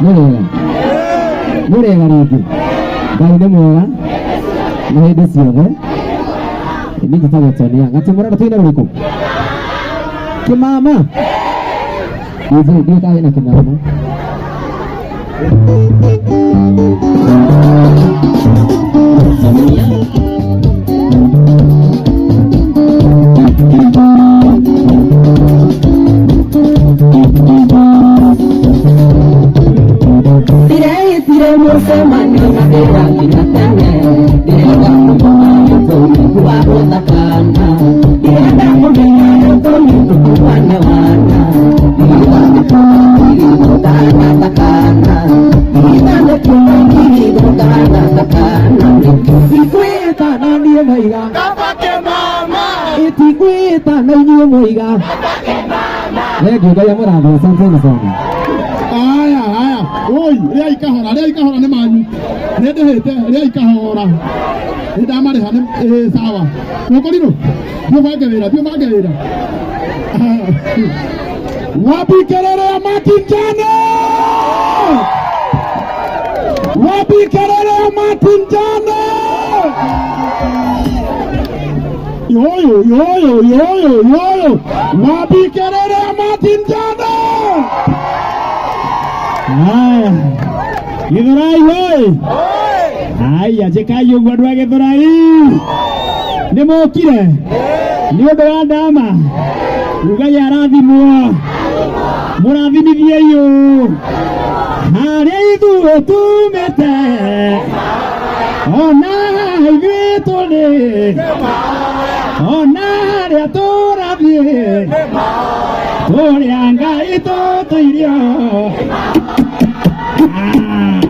Mũrĩega mũrĩega rĩngĩ. Ngai nĩ mwega na hĩndĩ ciothe. Niĩ njĩtagwo Tonia Gatĩ. Mũrenda tũine rũrĩkũ? Kĩmama DJ, ndiũĩ kana wĩna kĩmama. Ndĩreĩtire mũcemanio na ndĩra nginya tene, ndĩrenda kũmenya gĩtũmi wa gũthakana, ndĩrenda kũmenya gĩtũmi tũkuane wana, Ikwĩta na niĩ moiga ĩtikwĩta na inyuĩ moiga. Thengiũ, Ngai amũrathime. Asanteni sana. Aya aya, oi, rĩai kahora, rĩai kahora, nĩ manyu, nĩ ndĩhĩte, rĩai kahora, nĩ ndamarĩha, nĩ ĩ sawa. Mũkũrirũ, thiĩ ũbange wĩra, thiĩ ũbange wĩra. Wapi kelele ya Martin Jano? Wapi kelele ya Martin Jano? Yoyo, yoyo, yoyo, yoyo. Wapi kelele ya Martin Jano? Haya, Githurai hoi! Haya, njĩkai ũguo andũ a Githurai. Nĩ mokire nĩ ũndũ wa ndama. Ugai arathimwo, mũrathimithie ũũ harĩa ithuĩ tumĩte, ona ithuĩ tũrĩ, ona harĩa tũrathiĩ, tũrĩa Ngai tũtũirio. Ah.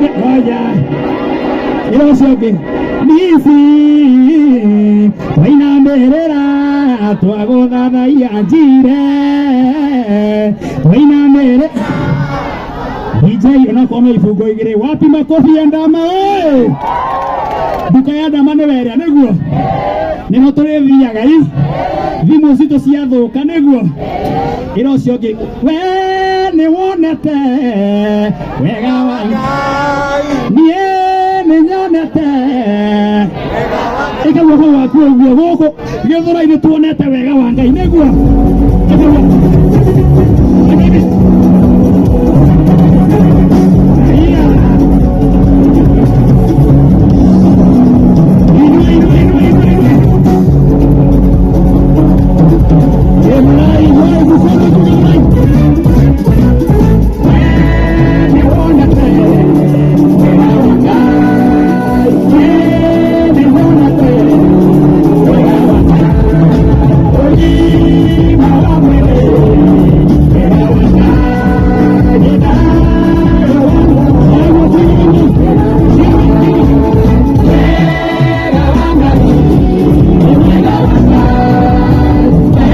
ũngĩ, ngoja, ĩra ũcio ũngĩ. Nisi twainamĩrĩra twagũthathaiya njire twainamĩrĩra. DJ onakorwo no ibungo igĩrĩ, wapi makobi ya ndama ĩ? Nduka ya ndama nĩ werĩa nĩguo nĩho tũrĩthiaga i thimũ citũ ciathũka nĩguo. Ĩra ũcio ũngĩ, we nĩ wonete wega wa niĩ nĩ nyonete. Ĩka guoko gwaku ũguo gũkũ gĩthũra-inĩ, tuonete wega wa Ngai nĩguo. Ĩka guoko. Haiya. Inua, inua, inua, inua, inua. Gĩthũrai, woi, mkono juu Gĩthũrai. We nĩ wonete wega wa Ngai. We nĩ wonete wega wa Ngai. Ũgima wa mwĩrĩ, wega wa Ngai. Gĩthayũ wa ngoro. Wega wa Ngai, wega wa Ngai, wega wa Ngai, wega wa Ngai,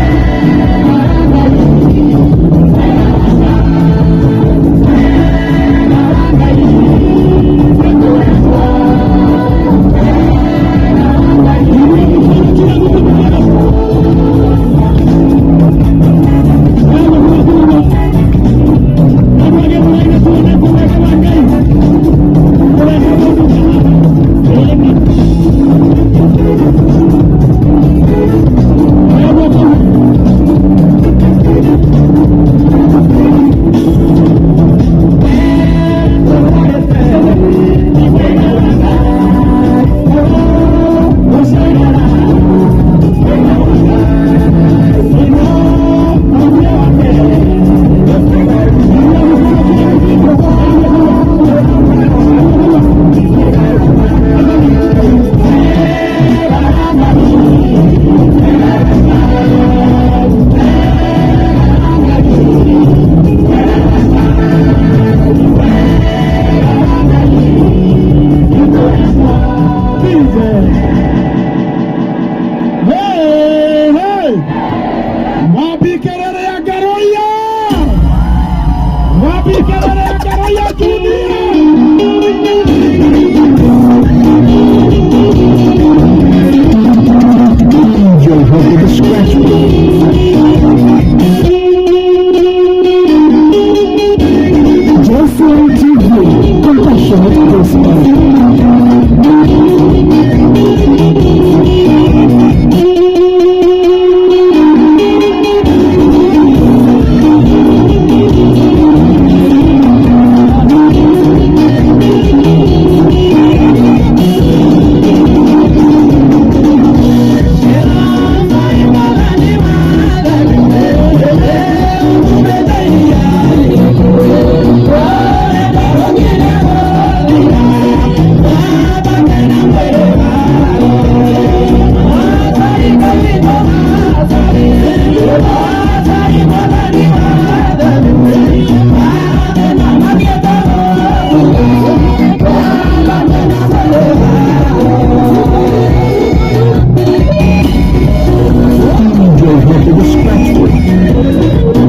wega wa Ngai, nĩtũrekwo. Wega wa Ngai. Inua mkono, kila mtu mkono. Wewe mkono. Andũ a Gĩthũrai tuonete wega wa Ngai. Kũrehe mũndũ haha. Ĩni. Oya guoko. DJ. Hey, hey. Wapi kelele ya Ngaruiya? Wapi kelele ya Ngaruiya Junior? DJ Hunter the Scratch Boy. Jocelyn TV, compassionate gospel. DJ Hunter the Scratch Boy.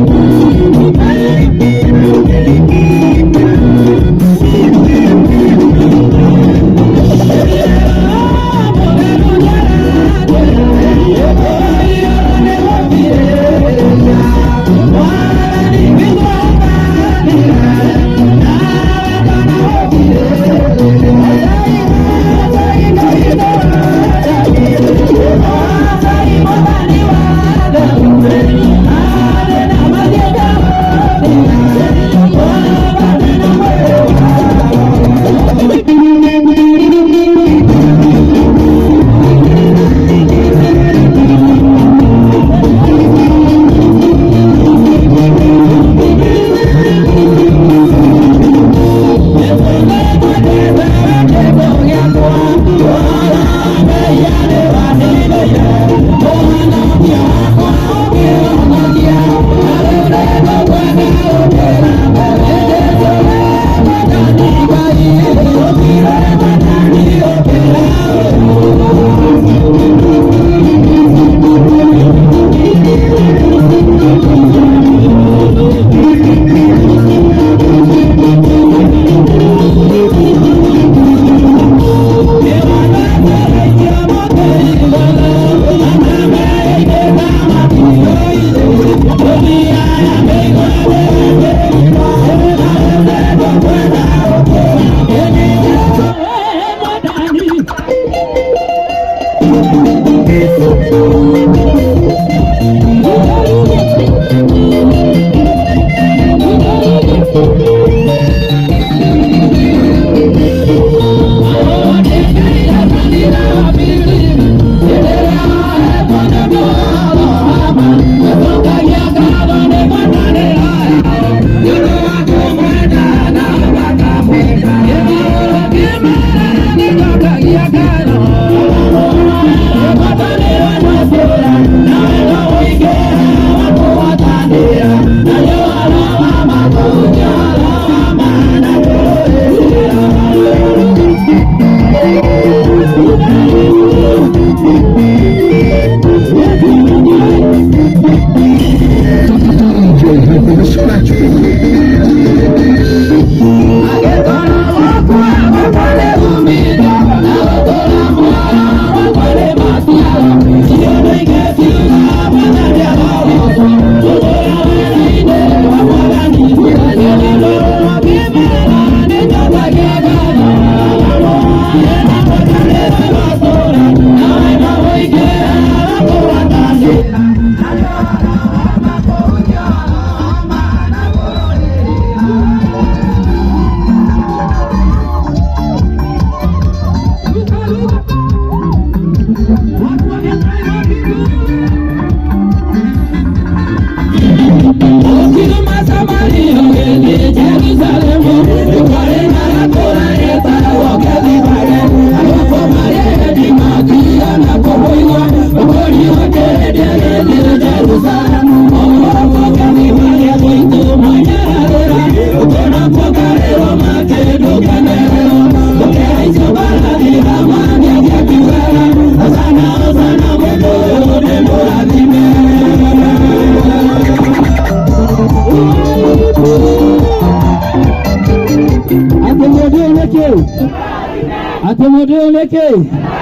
Atä må ndå å yå nä kä?